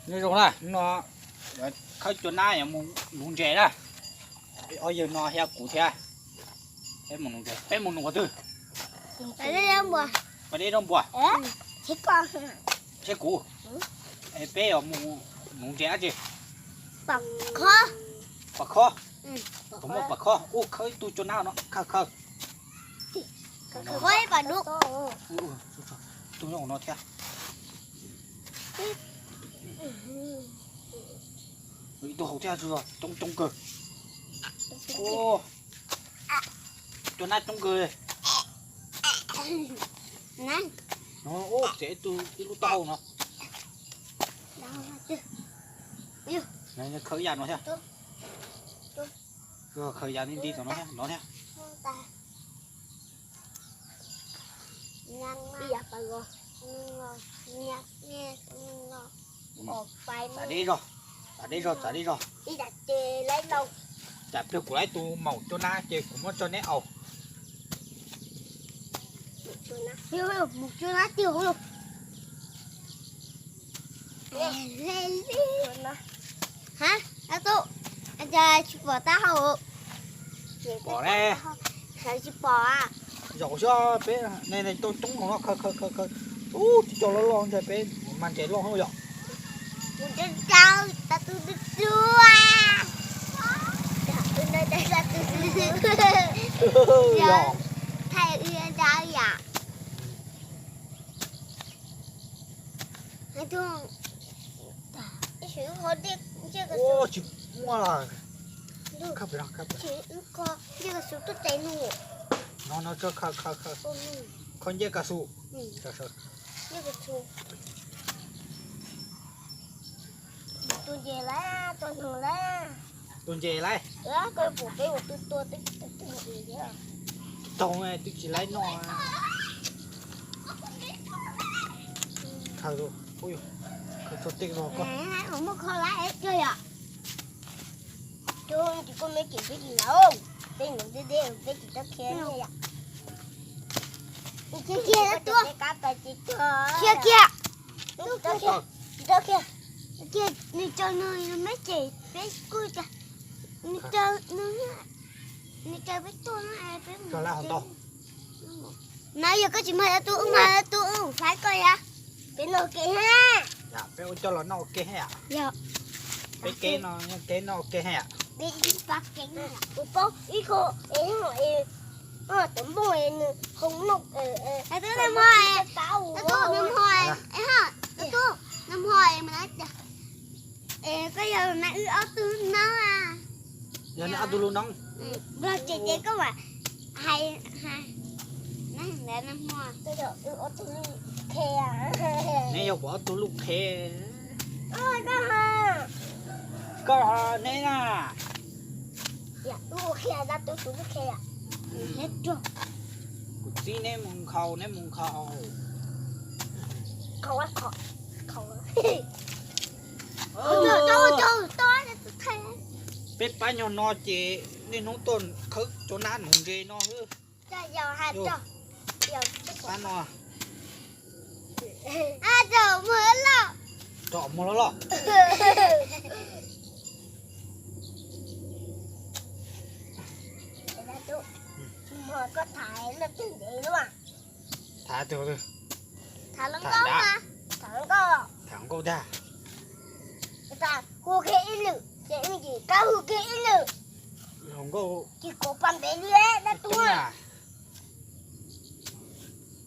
Nyob zoo na, no khawb cua nab yuav mus nuv ntses na. Ob yawg no thiab kuv thiab, peb mus nuv ntses, peb mus nuv qhov twg? Pas dej rau npua. Thiab kuv, peb yuav mus nuv ntses dab tsi? Pas khob. Tus muaj pas khob, ua khawb ib tug cua nab no, khawb, khawb. Khob ib pas dub. Tus nyob no thiab. Ib tug hauv thiab, coob coob kawg. Cua nab coob kawg. Txiav ib tug, ib lub taub hau no. Khawb ib yam no thiab. Khawb ib yam li nti tom no thiab, no thiab. Txav deb zog, txav deb zog, txav deb zog. Tsam pliag kuv laib tus maum cua nab ces kuv muab tso neb aus. Mus cua nab tiag hauv los. Ha, tub, cas tsis pom taub hau? Pom ne. Sawv tsis pom. Zaum xyov peb ne, tau coob no, khawb khawb khawb khawb. Ub, tib co loj loj ntag, peb mas ntses loj hauj yom. Kuv rau rau, tau tus tus tus. Thaij wb rau yom. Ua tsis muaj. No no, kho ncej kav xu. Tus ntses lawm, tus ntses lawm. Tus ntses lawm. Taug twb tsis laib noj. Khaws, khaws txog tej los koj. Muaj kho lawm, koj yom. Tus ntses koj me ces peb tsis laib, peb mus deb deb peb tsis tau khiav yom. Khiav kiag, khiav kiag. Nws tso nws me ces peb kuj, nws tso, nws tso peb tuaj no, peb mus. Na yog koj tsis mag tub, mag tub faib koj yom. Peb noj ua ke ha. Peb ua coj los noj ua ke ha. Peb kev no, kev noj ua ke ha. Peb ib pab kev, kuv paub ib qho es, tus npoo es nws hoo noj. Tub, nag hmo, tub, nag hmo, tub, nag hmo mas es koj yog na wb ob tug noob. Yog neb ob tug lub noob. Los ces ces koj mam hais, hais, nag hmo. Neb yog kuv ob tug lub qhe. Koj ho neb na. Kuv txib neb mus nkhaus, neb mus nkhaus. Peb pab nyuag no ces niaj hnub tuaj khawb cov nab nuv ntses no xwb. Pab no. Rau muag loj loj. Tham tus, tham nkauj, tham nkauj tag. Hu kiag ib lwm, ces hu kiag ib lwm. Hluas nkauj, ces kuv pas ntev li dab tuag.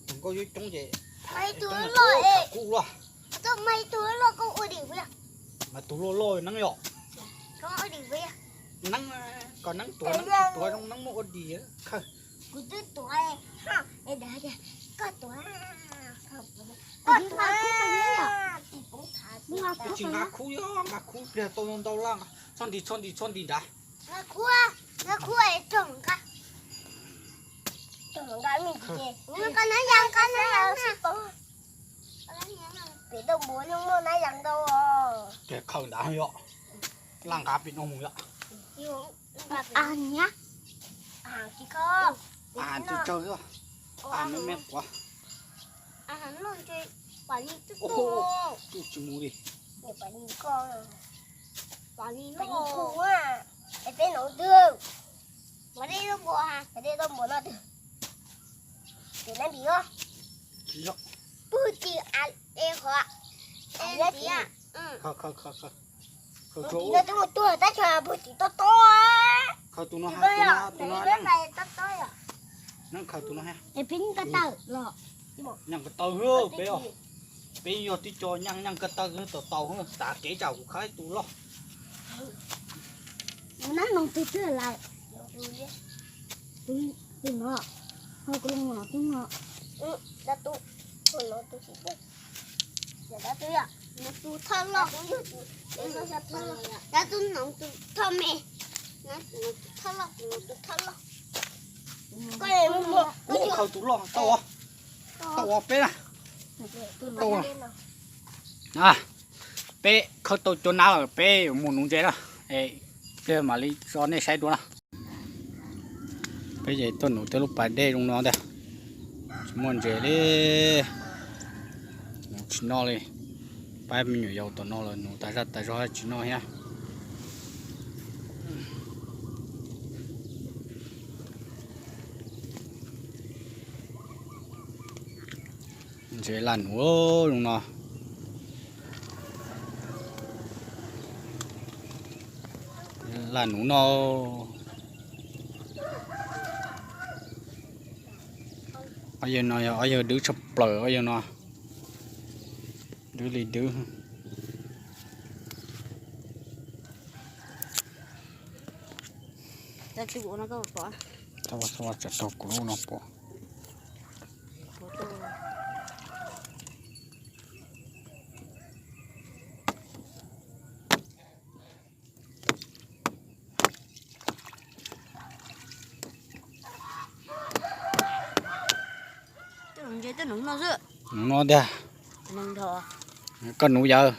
Hluas nkauj coob coob ces mas ib tug loj loj, mas ib tug loj loj koj ua dim, mas tus loj loj neeb yom. Neeb, kom neeb tuav, neeb tsis tuav zoo neeb muab ua dim. Kuv twb tuav, koj tuav, koj tuav, tsis nqa khub, nqa khub pliag tau ntau laj, txhob nti, txhob nti, txhob nti nrad. Nqa khub, nqa khub es tso nqa, tso nqa me ntsis, nqa nab yas, nqa nab yas, pem tau npuav yeej muaj nab yas ntau os. Ces khaws nrad yom, laj nqa pem no mus yom. Tsis tsawg, me me quav. Tsis mus li. Pab li koj, pab li koj, es peb no twg, pab li koj, pab li koj npua no twg, twg nab npis os, pug tsis es qhov, es nab npis, pug tsis no twb mus tuag tab sis pug tsis tob tob, khaws tus no, tus no, tus no, khaws tus no, es peb nyeej ko taw los, nyeej ko taw peb os. Peb yog tib co nyeej nyeej ko taw tau tau, tav kev tsam kuv khawb tus loj. Nab no twg twg lawm? Tus no, ho kuv los tus no, dab tub, tus no tus tsis tub, dab tub, tus thoj loj, dab tub no tus thoj me, tus thoj loj, tus no tus thoj loj. Koj khaws tus loj tau, tau peb na. Tau. Peb khawb tau cov nab lawm peb yuav mus nuv ntses na. Pliag mam li tso nej saib dua na. Peb ces tuaj nuv tej lub pas dej zoo no ntag. Tsis muaj ntses li, nuv tsis noj li. Pab me nyuam yaus tom no los nuv tas zaj tas zog tsis noj thiab. Ntses laj nuv zoo no. Laj nuv no. Ob yawg no yog ob yawg dwb tshaj plaws ob yawg no. Dwb li dwb. Tsam tau kuv lub no pom. Nuv no tiag. Koj nuv yawg.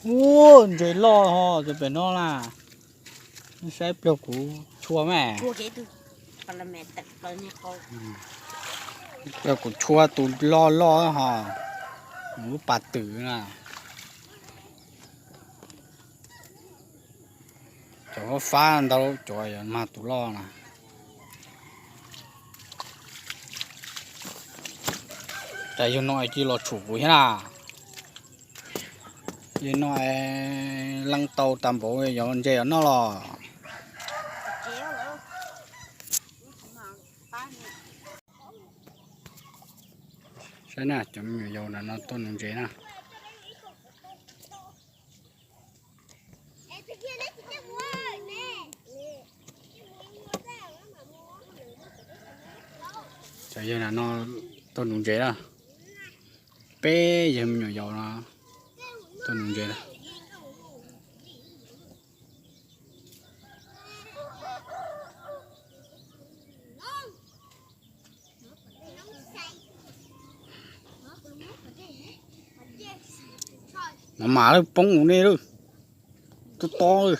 Ua ntses loj ho tus pem no na. Saib pliag kuv tshua mas. Pliag kuv tshua tus loj loj ho. Lub pas twm na. Cov fab ntau cov yuav mag tus loj na. Cas yawg no cia los tshum kuv thiab na. Yawg no leej tau tas npaum yuav ntses yuav noj los. Saib na, cov me nyuam yaus no tuaj nuv ntses na. Cov yawg no tuaj nuv ntses na. Peb yawg me nyuam yaus no tuaj nuv ntses na. Mas mas lawm, poob mus nej lawm. Tub tob lawm.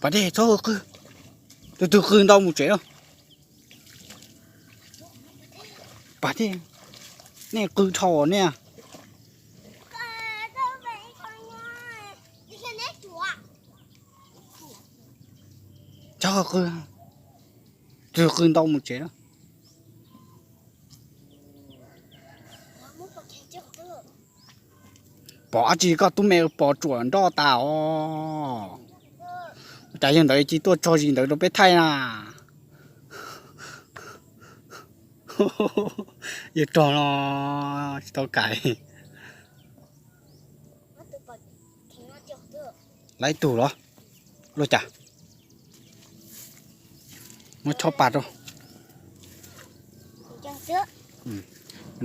Pas dej txhob qw, tus twg qw ntau mus tsev lawm. Pas dej, nej qw dhau nej. Txhob qw, tus twg qw ntau mus tsev lawm. Pom dab tsi koj tub me, pom tsuam nroj tas os. Cas yawg ntawd cia tuaj tso zis ntawd rau peb thaij na. Yawg rog no tsis tau kais. Lawv ib tug los luaj cas. Muab chob pas rau.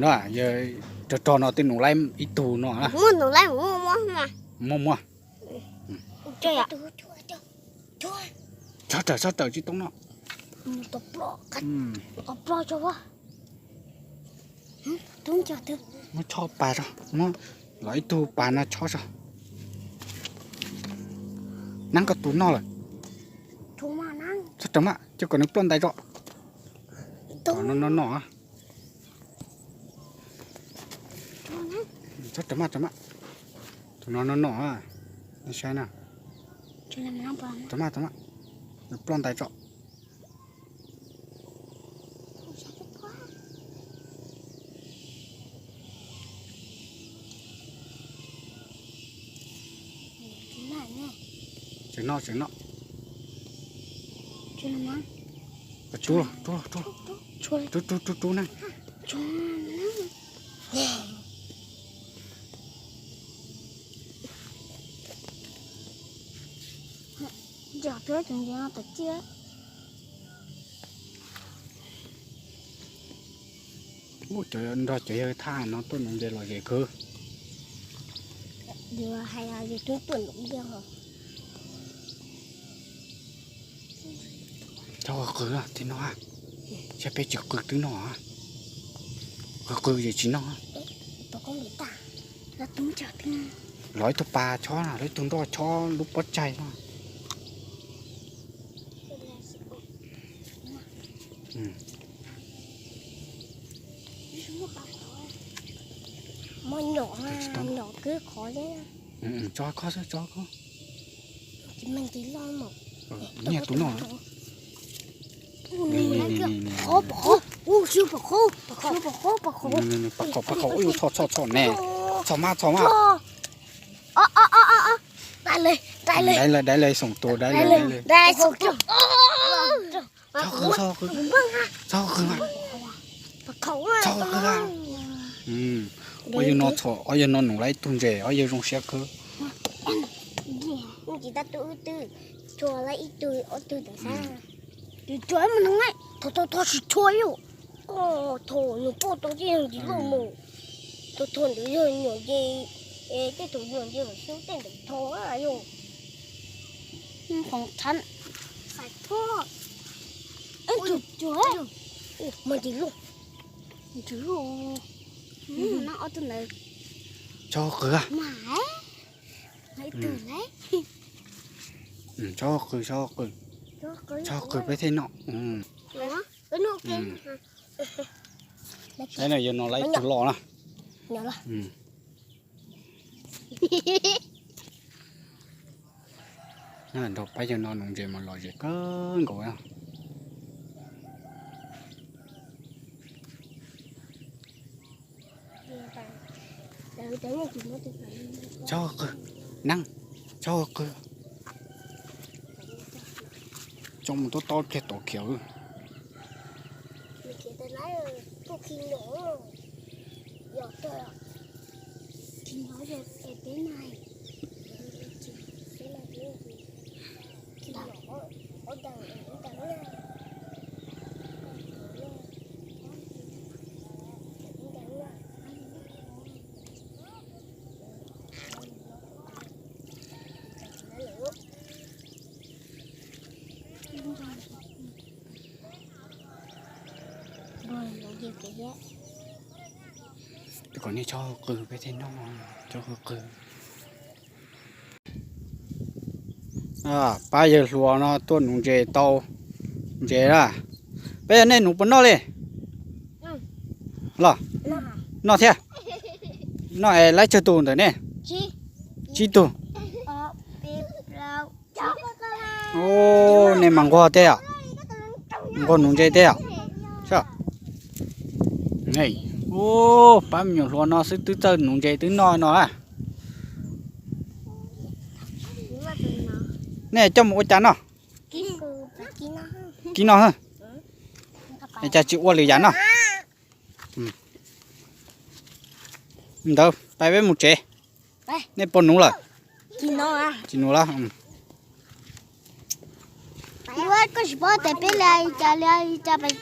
No, rog rog no twb nuv laib ib tug no. Muab muab. Txhob raws, txhob raws tsis toob no. Muab chob pas rau, muab los ib tug pas no chob rau. Nab koj tus noj lawm. Txhob raws mas, cia kom nws ploj ntais tso. Tus no no no. Tsob rau maj rau maj. Tus no no no. Nej saib na. Rau maj rau maj. Ploj ntais tso. Tseem noj tseem noj. Rub rub rub rub rub na. Nrog cov yawg thaj no tuaj nuv ntses lom zem kawg. Cov qws qws tej no, saib peb tsis qws twb noj. Qws qws ces tsis noj. Los ib tug pas chob, los ib tug nroj chob lub pob tsaig no. Tso koj xwb, tso koj. Nyiaj tus no. Pom qhov, pom qhov, pom qhov, ub, txhom txhom txhom ne, txhom mas txhom mas. Daiv lawm, daiv lawm, xoom tus daiv lawm, daiv lawm. Txhob qw, txhob qw, txhob qw mas, txhob qw mas. Ob yawg no txhom, ob yawg no nuv lawm ib tug ntses, ob yawg zoo siab kawg. Tsis tab twb wb twb tshua lawm ib tug ob tug ntawm sab. Tsis tshua mus no, thov thov thov tsis tshua yom. Koj thov nyuam poj tau tib yog ntsis loj mus. Thov thov ntawd yog nyuam nce, tej thaum nyuam nce los xyov tej ntawd thov yom. Khoom thav xais thoj. Ub, tsuag tsuag. Mas ntsis loj. Ntsis loj. No ob tug ntawd. Txhob qw. Mas ib tug ntawd. Txhob qw, txhob qw. Txhob qw peb thiaj noj. Saib no, yawg no lawm ib tug loj na. Nrog pab yawg no nuv ntses mas lom zem kawg nkaus. Txhob qw, neeb, txhob qw. Coj mus tuab taub kiag tom khiav. Tus kom nej txhob qw peb thiaj noj, txhob qw qw. Pab yawg hluas no tuaj nuv ntses tau ntses na. Peb yog nej nuv puas noj li? Los, noj thiab. Noj es laib tsawg tus ntawm nej? Tsib tug. Nej mas nquag tej os, nquag nuv ntses tej os. Pab me nyuam hluas no xwb twb txawj nuv ntses twb noj no a. Nej coj mus ua cas noj? Kib noj, es cas tsis ua lwm yam noj? Ntawd pais peb mus tsev. Nej puas nuv lawm? Tsis nuv lawm. Koj tsis paub tias peb li cas li cas pais.